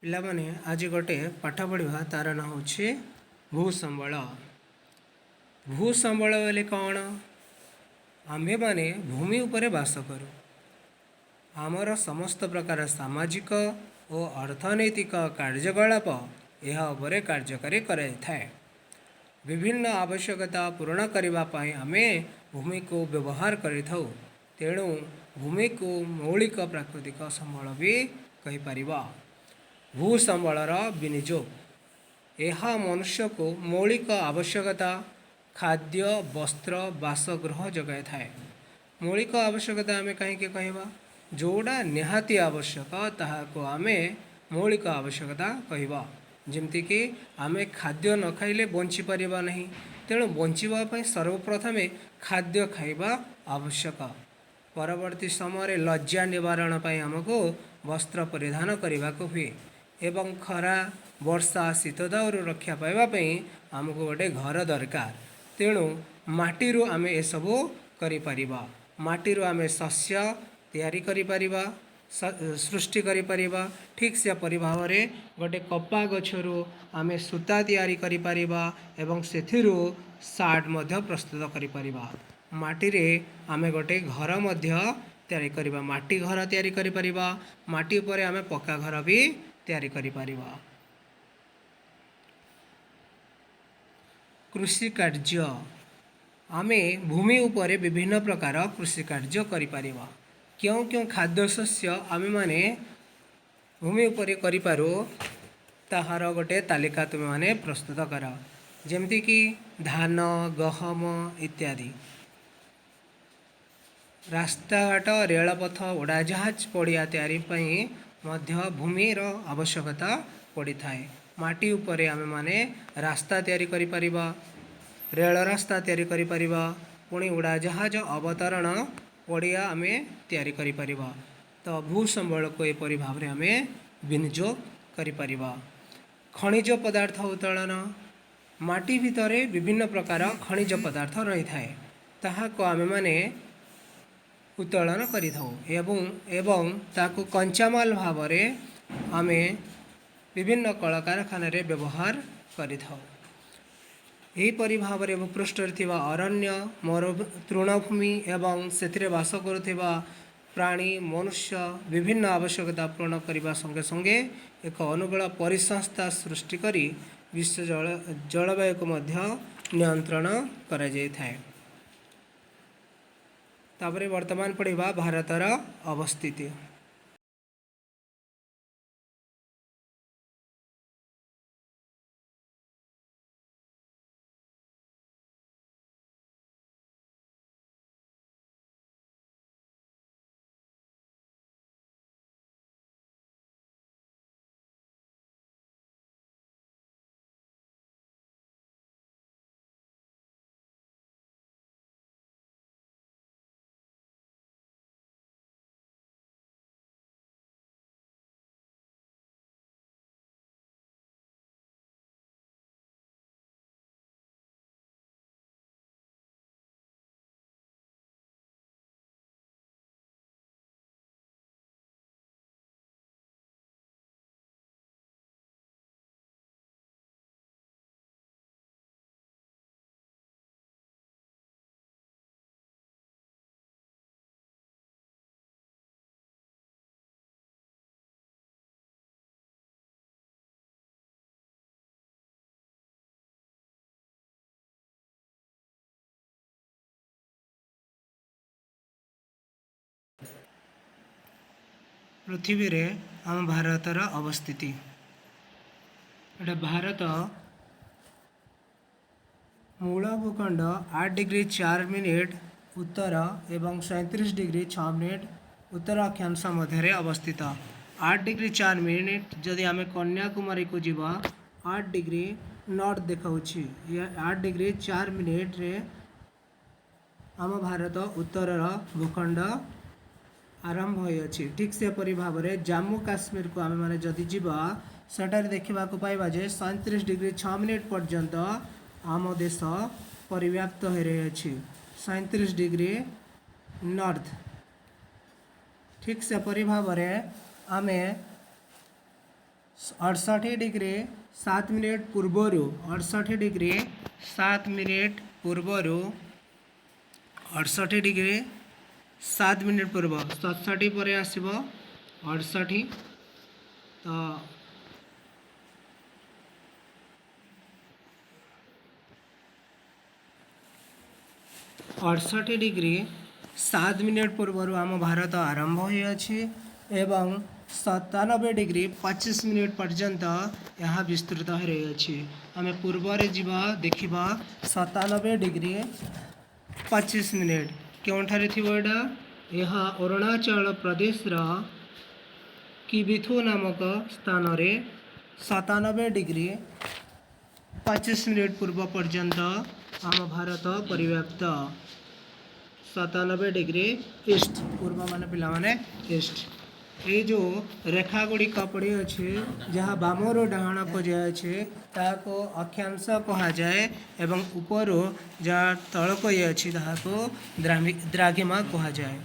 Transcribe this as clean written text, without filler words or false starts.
ପିଲାମାନେ, ଆଜି ଗୋଟେ ପାଠ ପଢ଼ିବା, ତାର ନାଁ ହେଉଛି ଭୂସମ୍ବଳ। ଭୂସମ୍ବଳ ବୋଲି କ'ଣ? ଆମ୍ଭେମାନେ ଭୂମି ଉପରେ ବାସ କରୁ। ଆମର ସମସ୍ତ ପ୍ରକାର ସାମାଜିକ ଓ ଅର୍ଥନୈତିକ କାର୍ଯ୍ୟକଳାପ ଏହା ଉପରେ କାର୍ଯ୍ୟକାରୀ କରାଯାଇଥାଏ। ବିଭିନ୍ନ ଆବଶ୍ୟକତା ପୂରଣ କରିବା ପାଇଁ ଆମେ ଭୂମିକୁ ବ୍ୟବହାର କରିଥାଉ। ତେଣୁ ଭୂମିକୁ ମୌଳିକ ପ୍ରାକୃତିକ ସମ୍ବଳ ବି କହିପାରିବା। ଭୂସମ୍ବଳର ବିନିଯୋଗ: ଏହା ମନୁଷ୍ୟକୁ ମୌଳିକ ଆବଶ୍ୟକତା, ଖାଦ୍ୟ, ବସ୍ତ୍ର, ବାସଗୃହ ଯୋଗାଇଥାଏ। ମୌଳିକ ଆବଶ୍ୟକତା ଆମେ କାହିଁକି କହିବା? ଯେଉଁଟା ନିହାତି ଆବଶ୍ୟକ, ତାହାକୁ ଆମେ ମୌଳିକ ଆବଶ୍ୟକତା କହିବା। ଯେମିତିକି ଆମେ ଖାଦ୍ୟ ନ ଖାଇଲେ ବଞ୍ଚିପାରିବା ନାହିଁ। ତେଣୁ ବଞ୍ଚିବା ପାଇଁ ସର୍ବପ୍ରଥମେ ଖାଦ୍ୟ ଖାଇବା ଆବଶ୍ୟକ। ପରବର୍ତ୍ତୀ ସମୟରେ ଲଜ୍ଜା ନିବାରଣ ପାଇଁ ଆମକୁ ବସ୍ତ୍ର ପରିଧାନ କରିବାକୁ ହୁଏ ଏବଂ ଖରା, ବର୍ଷା, ଶୀତ ଦାଉରୁ ରକ୍ଷା ପାଇବା ପାଇଁ ଆମକୁ ଗୋଟେ ଘର ଦରକାର। ତେଣୁ ମାଟିରୁ ଆମେ ଏସବୁ କରିପାରିବା। ମାଟିରୁ ଆମେ ଶସ୍ୟ ତିଆରି କରିପାରିବା, ସୃଷ୍ଟି କରିପାରିବା। ଠିକ୍ ସେପରି ଭାବରେ ଗୋଟେ କପା ଗଛରୁ ଆମେ ସୂତା ତିଆରି କରିପାରିବା ଏବଂ ସେଥିରୁ ସାର୍ଟ ମଧ୍ୟ ପ୍ରସ୍ତୁତ କରିପାରିବା। ମାଟିରେ ଆମେ ଗୋଟେ ଘର ମଧ୍ୟ ତିଆରି କରିବା, ମାଟି ଘର ତିଆରି କରିପାରିବା। ମାଟି ଉପରେ ଆମେ ପକ୍କା ଘର ବି ତିଆରି କରିପାରିବା। କୃଷି କାର୍ଯ୍ୟ: ଆମେ ଭୂମି ଉପରେ ବିଭିନ୍ନ ପ୍ରକାର କୃଷି କାର୍ଯ୍ୟ କରିପାରିବା। କେଉଁ କେଉଁ ଖାଦ୍ୟ ଶସ୍ୟ ଆମେମାନେ ଭୂମି ଉପରେ କରିପାରୁ, ତାହାର ଗୋଟେ ତାଲିକା ତୁମେମାନେ ପ୍ରସ୍ତୁତ କର। ଯେମିତିକି ଧାନ, ଗହମ ଇତ୍ୟାଦି। ରାସ୍ତାଘାଟ, ରେଳପଥ, ଉଡ଼ାଜାହାଜ ପଡ଼ିଆ ତିଆରି ପାଇଁ ମଧ୍ୟ ଭୂମିର ଆବଶ୍ୟକତା ପଡ଼ିଥାଏ। ମାଟି ଉପରେ ଆମେମାନେ ରାସ୍ତା ତିଆରି କରିପାରିବା, ରେଳ ରାସ୍ତା ତିଆରି କରିପାରିବା, ପୁଣି ଉଡ଼ାଜାହାଜ ଅବତରଣ ପଡ଼ିଆ ଆମେ ତିଆରି କରିପାରିବା। ତ ଭୂସମ୍ବଳକୁ ଏପରି ଭାବରେ ଆମେ ବିନିଯୋଗ କରିପାରିବା। ଖଣିଜ ପଦାର୍ଥ ଉତ୍ତୋଳନ: ମାଟି ଭିତରେ ବିଭିନ୍ନ ପ୍ରକାର ଖଣିଜ ପଦାର୍ଥ ରହିଥାଏ। ତାହାକୁ ଆମେମାନେ ଉତ୍ତୋଳନ କରିଥାଉ ଏବଂ ତାକୁ କଞ୍ଚାମାଲ ଭାବରେ ଆମେ ବିଭିନ୍ନ କଳକାରଖାନାରେ ବ୍ୟବହାର କରିଥାଉ। ଏହିପରି ଭାବରେ ଭୂପୃଷ୍ଠରେ ଥିବା ଅରଣ୍ୟ, ମରୁ, ତୃଣଭୂମି ଏବଂ ସେଥିରେ ବାସ କରୁଥିବା ପ୍ରାଣୀ, ମନୁଷ୍ୟ ବିଭିନ୍ନ ଆବଶ୍ୟକତା ପୂରଣ କରିବା ସଙ୍ଗେ ସଙ୍ଗେ ଏକ ଅନୁକୂଳ ପରିସଂସ୍ଥା ସୃଷ୍ଟି କରି ବିଶ୍ୱ ଜଳବାୟୁକୁ ମଧ୍ୟ ନିୟନ୍ତ୍ରଣ କରାଯାଇଥାଏ। ତାପରେ ବର୍ତ୍ତମାନ ପଢ଼ିବା ଭାରତର ଅବସ୍ଥିତି। ପୃଥିବୀରେ ଆମ ଭାରତର ଅବସ୍ଥିତି। ଏଇଟା ଭାରତ ମୂଳ ଭୂଖଣ୍ଡ 8 ଡିଗ୍ରୀ 4 ମିନିଟ୍ ଉତ୍ତର ଏବଂ 37 ଡିଗ୍ରୀ 6 ମିନିଟ୍ ଉତ୍ତର ଅକ୍ଷାଂଶ ମଧ୍ୟରେ ଅବସ୍ଥିତ। 8 ଡିଗ୍ରୀ 4 ମିନିଟ୍, ଯଦି ଆମେ କନ୍ୟାକୁମାରୀକୁ ଯିବା, 8 ଡିଗ୍ରୀ ନର୍ଥ ଦେଖାଉଛି। 8 ଡିଗ୍ରୀ 4 ମିନିଟ୍ରେ ଆମ ଭାରତ ଉତ୍ତରର ଭୂଖଣ୍ଡ ଆରମ୍ଭ ହୋଇଅଛି। ଠିକ୍ ସେପରି ଭାବରେ ଜାମ୍ମୁ କାଶ୍ମୀରକୁ ଆମେମାନେ ଯଦି ଯିବା, ସେଠାରେ ଦେଖିବାକୁ ପାଇବା ଯେ 37 ଡିଗ୍ରୀ 6 ମିନିଟ୍ ପର୍ଯ୍ୟନ୍ତ ଆମ ଦେଶ ପରିବ୍ୟାପ୍ତ ହୋଇ ରହିଅଛି, 37 ଡିଗ୍ରୀ ନର୍ଥ। ଠିକ୍ ସେପରି ଭାବରେ ଆମେ 68 ଡିଗ୍ରୀ 7 ମିନିଟ୍ ପୂର୍ବରୁ, 68 ଡିଗ୍ରୀ 7 ମିନିଟ୍ ପୂର୍ବରୁ, 68 ଡିଗ୍ରୀ 7 ମିନିଟ୍ ପୂର୍ବ, 67 ପରେ ଆସିବ 68। ତ 68 ଡିଗ୍ରୀ 7 ମିନିଟ୍ ପୂର୍ବରୁ ଆମ ଭାରତ ଆରମ୍ଭ ହୋଇଅଛି ଏବଂ 97 ଡିଗ୍ରୀ 25 ମିନିଟ୍ ପର୍ଯ୍ୟନ୍ତ ଏହା ବିସ୍ତୃତ ହୋଇ ରହିଅଛି। ଆମେ ପୂର୍ବରେ ଯିବା, ଦେଖିବା 97 ଡିଗ୍ରୀ 25 ମିନିଟ୍ କେଉଁଠାରେ ଥିବ ଏଇଟା। ଏହା ଅରୁଣାଚଳ ପ୍ରଦେଶର କିବିଥୁ ନାମକ ସ୍ଥାନରେ 97 ଡିଗ୍ରୀ 25 ମିନିଟ୍ ପୂର୍ବ ପର୍ଯ୍ୟନ୍ତ ଆମ ଭାରତ ପରିବ୍ୟାପ୍ତ। 97 ଡିଗ୍ରୀ ଇଷ୍ଟ, ପୂର୍ବ ମାନେ ପିଲାମାନେ ଇଷ୍ଟ। ଏଇ ଯେଉଁ ରେଖା ଗୁଡ଼ିକ ପଡ଼ିଅଛି, ଯାହା ବାମରୁ ଡାହାଣକୁ ଯାଇଅଛି, ତାହାକୁ ଅକ୍ଷାଂଶ କୁହାଯାଏ ଏବଂ ଉପରୁ ଯାହା ତଳକୁ ଯାଇଅଛି ତାହାକୁ ଦ୍ରାଘିମା କୁହାଯାଏ।